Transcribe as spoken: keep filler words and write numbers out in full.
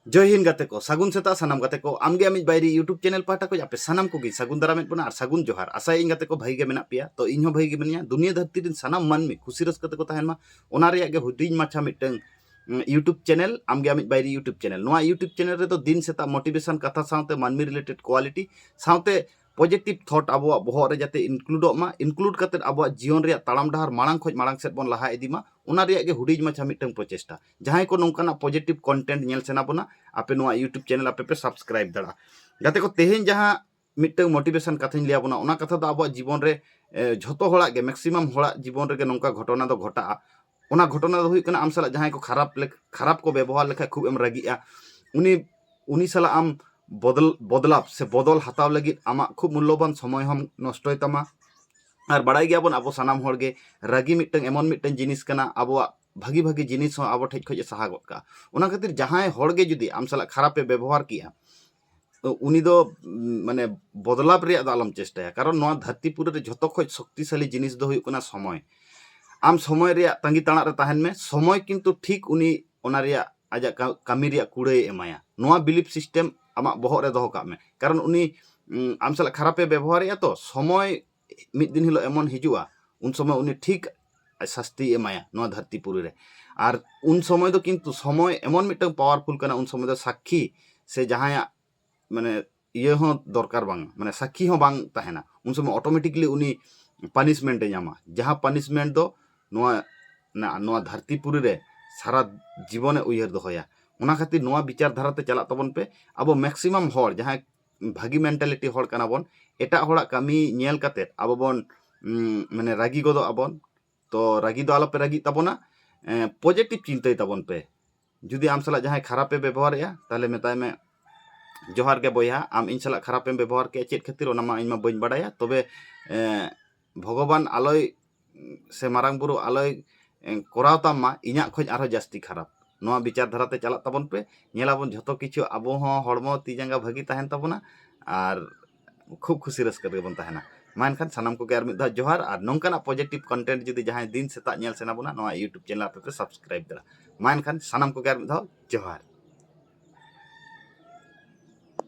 ᱡᱚᱭ ᱦᱤᱱᱫ ᱜᱟᱛᱮ ᱠᱚ, ᱥᱟᱹᱜᱩᱱ ᱥᱮᱛᱟᱜ ᱥᱟᱱᱟᱢ ᱜᱟᱛᱮ ᱠᱚ᱾ ᱟᱢᱜᱮ ᱟᱢᱤᱡ ᱵᱟᱭᱨᱤ YouTube ᱪᱮᱱᱮᱞ ᱯᱟᱦᱴᱟ ᱠᱷᱚᱱ ᱟᱯᱮ ᱥᱟᱱᱟᱢ ᱠᱚᱜᱮ ᱥᱟᱹᱜᱩᱱ ᱫᱟᱨᱟᱢᱮᱫ ᱵᱚᱱᱟ ᱟᱨ ᱥᱟᱹᱜᱩᱱ ᱡᱚᱦᱟᱨ᱾ ᱟᱥᱟᱭᱟᱹᱧ ᱜᱟᱛᱮ ᱠᱚ ᱵᱷᱟᱹᱜᱤ ᱜᱮ ᱢᱮᱱᱟᱜ ᱯᱮᱭᱟ᱾ ᱛᱚ ᱤᱧ ᱦᱚᱸ ᱵᱷᱟᱹᱜᱤ ᱜᱮ ᱢᱮᱱᱟᱹᱧᱟ᱾ ᱫᱩᱱᱤᱭᱟᱹ ᱫᱷᱟᱹᱨᱛᱤ ᱨᱮᱱ ᱥᱟᱱᱟᱢ ᱢᱟᱹᱱᱢᱤ ᱠᱷᱩᱥᱤ ᱨᱟᱹᱥᱠᱟᱹ ᱛᱮᱠᱚ ᱛᱟᱦᱮᱱ ᱢᱟ, ᱚᱱᱟ ᱨᱮᱭᱟᱜ ᱜᱮ ᱦᱩᱰᱤᱧ ᱢᱟᱪᱷᱟ ᱢᱤᱫᱴᱟᱝ YouTube ᱪᱮᱱᱮᱞ, ᱟᱢᱜᱮ ᱟᱢᱤᱡ ᱵᱟᱭᱨᱤ YouTube ᱪᱮᱱᱮᱞ᱾ ᱱᱚᱣᱟ YouTube ᱪᱮᱱᱮᱞ ᱨᱮᱫᱚ ᱫᱤᱱ ᱥᱮᱛᱟᱜ ᱢᱳᱴᱤᱵᱷᱮᱥᱚᱱ ᱠᱟᱛᱷᱟ ᱥᱟᱶᱛᱮ ᱢᱟᱹᱱᱢᱤ ᱨᱤᱞᱮᱴᱮᱰ ᱠᱳᱣᱟᱞᱤᱴᱤ ᱥᱟᱶᱛᱮ ᱯᱚᱡᱮᱴᱤᱵᱷ ᱛᱷᱚᱴ ᱟᱵᱚᱣᱟᱜ ᱵᱚᱦᱚᱜ ᱨᱮ ᱡᱟᱛᱮ ᱤᱱᱠᱞᱩᱰᱚᱜ ᱢᱟ, ᱤᱱᱠᱞᱩᱰ ᱠᱟᱛᱮ ᱟᱵᱚᱣᱟᱜ ᱡᱤᱭᱚᱱ ᱨᱮᱭᱟᱜ ᱛᱟᱲᱟᱢ ᱰᱟᱦᱟᱨ ᱢᱟᱲᱟᱝ ᱠᱷᱚᱱ ᱢᱟᱲᱟᱝ ᱥᱮᱫ ᱵᱚᱱ ᱞᱟᱦᱟ ᱤᱫᱤ ᱢᱟ, ᱚᱱᱟ ᱨᱮᱭᱟᱜ ᱜᱮ ᱦᱩᱰᱤᱧ ᱢᱟᱪᱷᱟ ᱢᱤᱫᱴᱟᱝ ᱯᱨᱚᱪᱮᱥᱴᱟ᱾ ᱡᱟᱦᱟᱸᱭ ᱠᱚ ᱱᱚᱝᱠᱟᱱᱟᱜ ᱯᱚᱡᱮᱴᱤᱵᱷ ᱠᱚᱱᱴᱮᱱᱴ ᱧᱮᱞ ᱥᱟᱱᱟ ᱵᱚᱱᱟ, ᱟᱯᱮ ᱱᱚᱣᱟ YouTube ᱪᱮᱱᱮᱞ ᱟᱯᱮ ᱯᱮ ᱥᱟᱵᱥᱠᱨᱟᱭᱤᱵ ᱫᱟᱲᱮᱭᱟᱜᱼᱟ᱾ ᱜᱟᱛᱮ ᱠᱚ, ᱛᱮᱦᱮᱧ ᱡᱟᱦᱟᱸ ᱢᱤᱫᱴᱟᱝ ᱢᱳᱴᱤᱵᱷᱮᱥᱚᱱ ᱠᱟᱛᱷᱟᱧ ᱞᱟᱹᱭ ᱟᱵᱚᱱᱟ, ᱚᱱᱟ ᱠᱟᱛᱷᱟ ᱫᱚ ᱟᱵᱚᱣᱟᱜ ᱡᱤᱵᱚᱱ ᱨᱮ, ᱮ, ᱡᱷᱚᱛᱚ ᱦᱚᱲᱟᱜ ᱜᱮ, ᱢᱮᱠᱥᱤᱢᱟᱢ ᱦᱚᱲᱟᱜ ᱡᱤᱵᱚᱱ ᱨᱮᱜᱮ ᱱᱚᱝᱠᱟ ᱜᱷᱚᱴᱚᱱᱟ ᱫᱚ ᱜᱷᱚᱴᱟᱜᱼᱟ᱾ ᱚᱱᱟ ᱜᱷᱚᱴᱚᱱᱟ ᱫᱚ ᱦᱩᱭᱩᱜ ᱠᱟᱱᱟ, ᱟᱢ ᱥᱟᱞᱟᱜ ᱡᱟᱦᱟᱸᱭ ᱠᱚ ᱠᱷᱟᱨᱟᱯ ᱞᱮᱠ-, ᱠᱷᱟᱨᱟᱯ ᱠᱚ ᱵᱮᱵᱚᱦᱟᱨ ᱞᱮᱠᱷᱟᱡ ᱠᱷᱩᱵ ᱮᱢ ᱨᱟᱹᱜᱤᱜᱼᱟ᱾ ᱩᱱᱤ, ᱩᱱᱤ ᱥᱟᱞᱟᱜ ᱟᱢ ᱵᱚᱫᱚᱞ, ᱵᱚᱫᱞᱟᱯ ᱥᱮ ᱵᱚᱫᱚᱞ ᱦᱟᱛᱟᱣ ᱞᱟᱹᱜᱤᱫ ᱟᱢᱟᱜ ᱠᱷᱩᱵ ᱢᱩᱞᱞᱚᱵᱟᱱ ᱥᱚᱢᱚᱭ ᱦᱚᱸᱢ ᱱᱚᱥᱴᱚᱭ ᱛᱟᱢᱟ᱾ ᱟᱨ ᱵᱟᱲᱟᱭ ᱜᱮᱭᱟᱵᱚᱱ ᱟᱵᱚ ᱥᱟᱱᱟᱢ ᱦᱚᱲ ᱜᱮ, ᱨᱟᱹᱜᱤ ᱢᱤᱫᱴᱟᱝ ᱮᱢᱚᱱ ᱢᱤᱫᱴᱟᱝ ᱡᱤᱱᱤᱥ ᱠᱟᱱᱟ, ᱟᱵᱚᱣᱟᱜ ᱵᱷᱟᱹᱜᱤ ᱵᱷᱟᱹᱜᱤ ᱡᱤᱱᱤᱥ ᱦᱚᱸ ᱟᱵᱚ ᱴᱷᱮᱡ ᱠᱷᱚᱡ ᱮ ᱥᱟᱦᱟ ᱜᱚᱫ ᱠᱟᱜᱼᱟ᱾ ᱚᱱᱟ ᱠᱷᱟᱹᱛᱤᱨ ᱡᱟᱦᱟᱸᱭ ᱦᱚᱲ ᱜᱮ ᱡᱩᱫᱤ ᱟᱢ ᱥᱟᱞᱟᱜ ᱠᱷᱟᱨᱟᱯ ᱮ ᱵᱮᱵᱚᱦᱟᱨ ᱠᱮᱜᱼᱟ, ᱛᱚ ᱩᱱᱤ ᱫᱚ, ᱩᱢ, ᱢᱟᱱᱮ ᱵᱚᱫᱞᱟᱯ ᱨᱮᱭᱟᱜ ᱫᱚ ᱟᱞᱚᱢ ᱪᱮᱥᱴᱟᱭᱟ, ᱠᱟᱨᱚᱱ ᱱᱚᱣᱟ ᱫᱷᱟᱹᱨᱛᱤ ᱯᱩᱨᱤ ᱨᱮ ᱡᱷᱚᱛᱚ ᱠᱷᱚᱡ ᱥᱚᱠᱛᱤᱥᱟᱞᱤ ᱡᱤᱱᱤᱥ ᱫᱚ ᱦᱩᱭᱩᱜ ᱠᱟᱱᱟ ᱥᱚᱢᱚᱭ᱾ ᱟᱢ ᱥᱚᱢᱚᱭ ᱨᱮᱭᱟᱜ ᱛᱟᱺᱜᱤ ᱛᱟᱲᱟᱜ ᱨᱮ ᱛᱟᱦᱮᱱ ᱢᱮ, ᱥᱚᱢᱚᱭ ᱠᱤᱱᱛᱩ ᱴᱷᱤᱠ ᱩᱱᱤ ᱚᱱᱟ ᱨᱮᱭᱟᱜ ᱟᱡᱟᱜ ᱠᱟ-, ᱠᱟᱹᱢᱤ ᱨᱮᱭᱟᱜ ᱠᱩᱲᱟᱹᱭ ᱮ ᱮᱢᱟᱭᱟ᱾ ᱱᱚᱣᱟ ᱵᱤᱞᱤᱯ ᱥᱤᱥᱴᱮᱢ ᱟᱢᱟᱜ ᱵᱚᱦᱚᱜ ᱨᱮ ᱫᱚᱦᱚ ᱠᱟᱜ ᱢᱮ, ᱠᱟᱨᱚᱱ ᱩᱱᱤ, ᱩᱢ, ᱟᱢ ᱥᱟᱞᱟᱜ ᱠᱷᱟᱨᱟᱯ ᱮ ᱵᱮᱵᱚᱦᱟᱨᱮᱜᱼᱟ, ᱛᱚ ᱥᱚᱢᱚᱭ ᱢᱤᱫ ᱫᱤᱱ ᱦᱤᱞᱳᱜ ᱮᱢᱚᱱ ᱦᱤᱡᱩᱜᱼᱟ, ᱩᱱ ᱥᱚᱢᱚᱭ ᱩᱱᱤ ᱴᱷᱤᱠ ᱥᱟᱥᱛᱤᱭ ᱮᱢᱟᱭᱟ ᱱᱚᱣᱟ ᱫᱷᱟᱹᱨᱛᱤ ᱯᱩᱨᱤ ᱨᱮ᱾ ᱟᱨ ᱩᱱ ᱥᱚᱢᱚᱭ ᱫᱚ ᱠᱤᱱᱛᱩ ᱥᱚᱢᱚᱭ ᱮᱢᱚᱱ ᱢᱤᱫᱴᱟᱝ ᱯᱟᱣᱟᱨᱯᱷᱩᱞ ᱠᱟᱱᱟ, ᱩᱱ ᱥᱚᱢᱚᱭ ᱫᱚ ᱥᱟᱹᱠᱠᱷᱤ ᱥᱮ ᱡᱟᱦᱟᱸᱭᱟᱜ ᱢᱟᱱᱮ ᱤᱭᱟᱹ ᱦᱚᱸ ᱫᱚᱨᱠᱟᱨ ᱵᱟᱝ, ᱢᱟᱱᱮ ᱥᱟᱹᱠᱠᱷᱤ ᱦᱚᱸ ᱵᱟᱝ ᱛᱟᱦᱮᱱᱟ᱾ ᱩᱱ ᱥᱚᱢᱚᱭ ᱚᱴᱳᱢᱮᱴᱤᱠᱞᱤ ᱩᱱᱤ ᱯᱟᱱᱤᱥᱢᱮᱱᱴ ᱮ ᱧᱟᱢᱟ, ᱡᱟᱦᱟᱸ ᱯᱟᱱᱤᱥᱢᱮᱱᱴ ᱫᱚ ᱱᱚᱣᱟ, ᱱᱟ-, ᱱᱚᱣᱟ ᱫᱷᱟᱹᱨᱛᱤ ᱯᱩᱨᱤ ᱨᱮ ᱥᱟᱨᱟ ᱡᱤᱵᱚᱱᱮ ᱩᱭᱦᱟᱹᱨ ᱫᱚᱦᱚᱭᱟ᱾ ᱚᱱᱟ ᱠᱷᱟᱹᱛᱤᱨ ᱱᱚᱣᱟ ᱵᱤᱪᱟᱨ ᱫᱷᱟᱨᱟ ᱛᱮ ᱪᱟᱞᱟᱜ ᱛᱟᱵᱚᱱ ᱯᱮ᱾ ᱟᱵᱚ ᱢᱮᱠᱥᱤᱢᱟᱢ ᱦᱚᱲ ᱡᱟᱦᱟᱸᱭ ᱵᱷᱟᱹᱜᱤ ᱢᱮᱱᱴᱟᱞᱤᱴᱤ ᱦᱚᱲ ᱠᱟᱱᱟ ᱵᱚᱱ, ᱮᱴᱟᱜ ᱦᱚᱲᱟᱜ ᱠᱟᱹᱢᱤ ᱧᱮᱞ ᱠᱟᱛᱮ ᱟᱵᱚ ᱵᱚᱱ, ᱩᱢ, ᱢᱟᱱᱮ ᱨᱟᱹᱜᱤ ᱜᱚᱫᱚᱜ ᱟᱵᱚᱱ᱾ ᱛᱚ ᱨᱟᱹᱜᱤ ᱫᱚ ᱟᱞᱚᱯᱮ ᱨᱟᱹᱜᱤᱜ ᱛᱟᱵᱚᱱᱟ, ᱮᱸ, ᱯᱚᱡᱮᱴᱤᱵᱷ ᱪᱤᱱᱛᱟᱹᱭ ᱛᱟᱵᱚᱱ ᱯᱮ᱾ ᱡᱩᱫᱤ ᱟᱢ ᱥᱟᱞᱟᱜ ᱡᱟᱦᱟᱸᱭ ᱠᱷᱟᱨᱟᱯᱮ ᱵᱮᱵᱚᱦᱟᱨᱮᱜᱼᱟ, ᱛᱟᱦᱞᱮ ᱢᱮᱛᱟᱭ ᱢᱮ, "ᱡᱚᱦᱟᱨ ᱜᱮ ᱵᱚᱭᱦᱟ, ᱟᱢ ᱤᱧ ᱥᱟᱞᱟᱜ ᱠᱷᱟᱨᱟᱯᱮᱢ ᱵᱮᱵᱚᱦᱟᱨ ᱠᱮᱜᱼᱟ, ᱪᱮᱫ ᱠᱷᱟᱹᱛᱤᱨ, ᱚᱱᱟ ᱢᱟ ᱤᱧ ᱢᱟ ᱵᱟᱹᱧ ᱵᱟᱰᱟᱭᱟ, ᱛᱚᱵᱮ, ᱮᱸ, ᱵᱷᱚᱜᱚᱵᱟᱱ ᱟᱞᱚᱭ, ᱥᱮ ᱢᱟᱨᱟᱝ ᱵᱩᱨᱩ ᱟᱞᱚᱭ, ᱮᱸ, ᱠᱚᱨᱟᱣ ᱛᱟᱢ ᱢᱟ ᱤᱧᱟᱹᱜ ᱠᱷᱚᱡ ᱟᱨᱦᱚᱸ ᱡᱟᱹᱥᱛᱤ ᱠᱷᱟᱨᱟᱯ᱾" ᱱᱚᱣᱟ ᱵᱤᱪᱟᱨ ᱫᱷᱟᱨᱟ ᱛᱮ ᱪᱟᱞᱟᱜ ᱛᱟᱵᱚᱱ ᱯᱮ, ᱧᱮᱞᱟᱵᱚᱱ ᱡᱷᱚᱛᱚ ᱠᱤᱪᱷᱩ ᱟᱵᱚ ᱦᱚᱸ ᱦᱚᱲᱢᱚ ᱛᱤ ᱡᱟᱸᱜᱟ ᱵᱷᱟᱹᱜᱤ ᱛᱟᱦᱮᱱ ᱛᱟᱵᱚᱱᱟ ᱟᱨ ᱠᱷᱩᱵ ᱠᱷᱩᱥᱤ ᱨᱟᱹᱥᱠᱟᱹ ᱨᱮᱜᱮ ᱵᱚᱱ ᱛᱟᱦᱮᱱᱟ᱾ ᱢᱟ ᱮᱱᱠᱷᱟᱱ ᱥᱟᱱᱟᱢ ᱠᱚᱜᱮ ᱟᱨ ᱢᱤᱫ ᱫᱷᱟᱣ ᱡᱚᱦᱟᱨ, ᱟᱨ ᱱᱚᱝᱠᱟᱱᱟᱜ ᱯᱚᱡᱮᱴᱤᱵᱷ ᱠᱚᱱᱴᱮᱱᱴ ᱡᱩᱫᱤ ᱡᱟᱦᱟᱸᱭ ᱫᱤᱱ ᱥᱮᱛᱟᱜ ᱧᱮᱞ ᱥᱟᱱᱟ ᱵᱚᱱᱟ, ᱱᱚᱣᱟ YouTube ᱪᱮᱱᱮᱞ ᱟᱯᱮ ᱯᱮ ᱥᱟᱵᱥᱠᱨᱟᱭᱤᱵ ᱫᱟᱲᱮᱭᱟᱜᱼᱟ᱾ ᱢᱟ ᱮᱱᱠᱷᱟᱱ ᱥᱟᱱᱟᱢ ᱠᱚᱜᱮ ᱟᱨ ᱢᱤᱫ ᱫᱷᱟᱣ ᱡᱚᱦᱟᱨ᱾